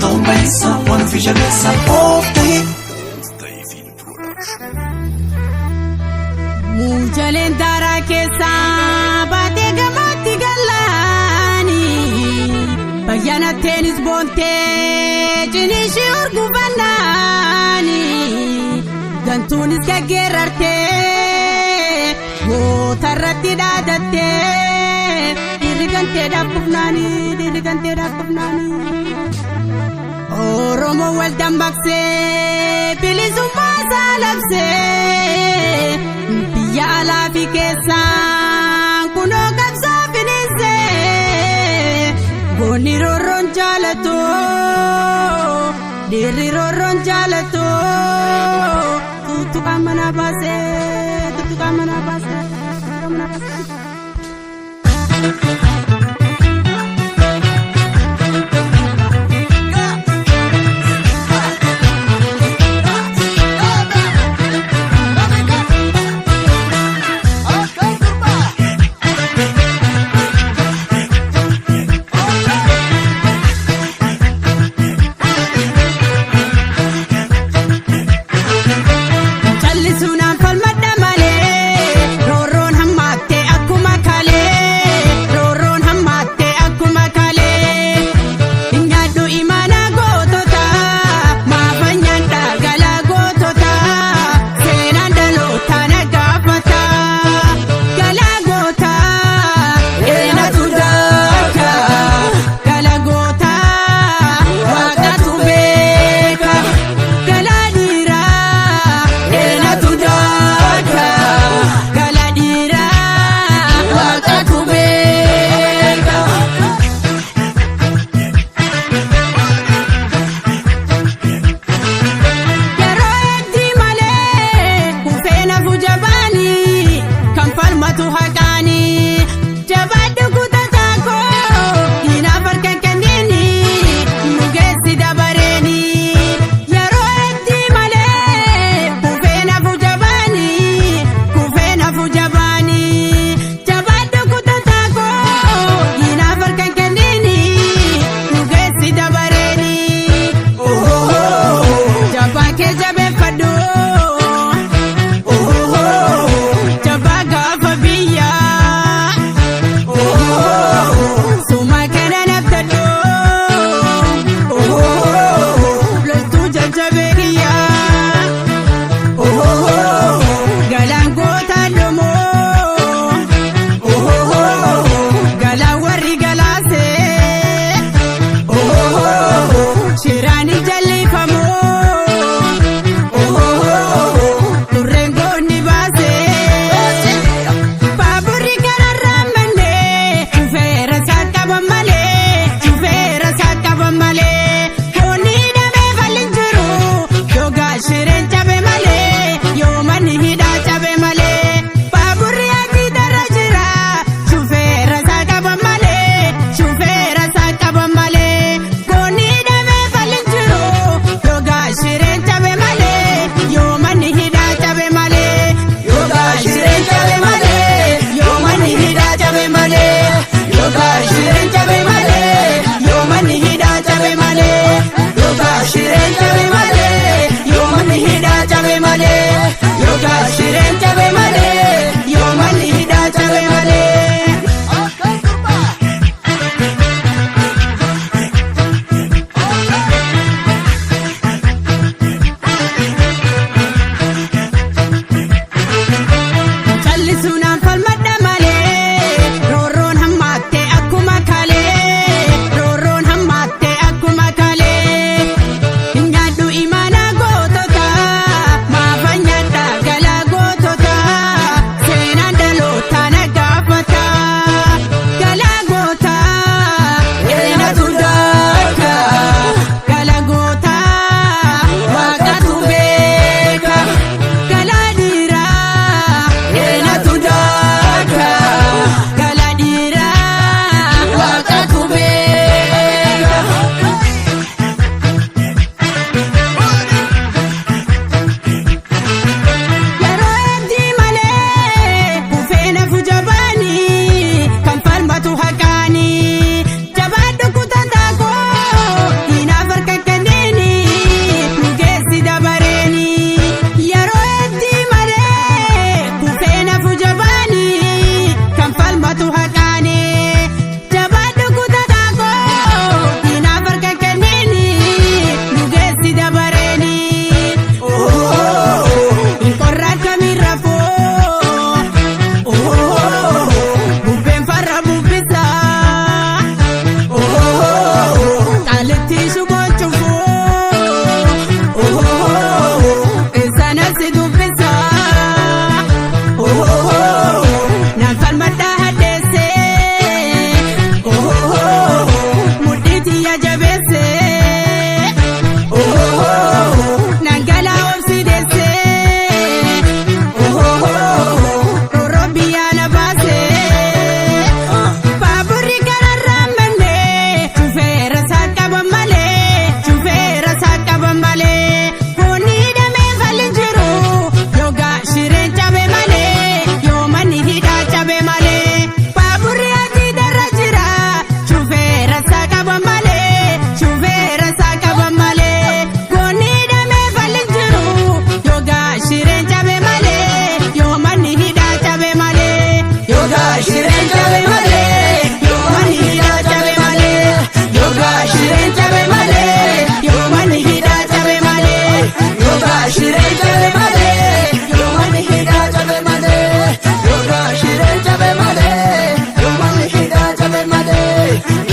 Ta'uun baheessa waan ofii jabeessa of ta'e. Muujaleen daaraa keessaa baatee gamaatti galaani. Bayyanatteenis boontee ciniishii urgufannaani. Gantuunis gaggeerartee gootarratti dhaadattee dhiirri ganteedhaaf kufnaani dhiirri ganteedhaaf kufnaani. Oromoo wal dambaqsee bilisummaa isaa labsee biyya alaa fi keessaan kunoo qabsoo finiinsee goonni roorroon jaalatu dhiirri roorroon jaalatu tuttuqaa mana baasee tuttuqaa mana baasee tuttuqaa mana baasee. Callisuunaan falmadha malee roorroon hammaattee akkuma kalee roorroon hammaattee akkuma kalee nyaadhu imaana gootota maafa nyaadha galaa gootota seenaan dhaloota na gaafata galaa goota eenatu daaka galaa goota waaqatu beeka galaa dhiiraa. Eenatu daaka gala dhiiraa waaqatu beeka. Yeroo heddii malee kufee nafu jabaanii kan falmatu haqaanii jabaadhu kutataa koo diinaaf harka kenniini nu geessi dabareeni. Yeroo heddii malee kufee nafu jabaanii kufee nafu jabaanii jabaadhu kutataa koo diinaaf harka kenniini nu geessi dabareeni. Jabaa kee jabeeffadhu. Jabaa gaafa biyyaa. Suma kana naftadhu. Loltuu jajjabee kiyyaa. Galaan gootaan dhumoo. Galaan warri galaasee. Shiraan jallifamoo. Turreen goonni baasee. Baaburri kararraa malee. Shufeera isaa qaban malee. Shufeera isaa qaban malee. Goonni hidhamee falli jiru. Yoogaa shireen cabe malee. Yoo manni hidhaa cabe malee. Baaburri adii darra jira. Shufeera isaa qaban malee. Shufeera isaa qaban malee. Goonni hidhamee falli jiru. Yoogaa shireen cabe malee. Yoo manni hidhaa cabe malee. Yookaan shireen cabe malee yoo manni hidhaa cabe malee. Yookaan shireen cabe malee yoo manni hidhaa cabe malee. Yookaan shireen cabe malee yoo manni hidhaa cabe malee. Yookaan shireen cabe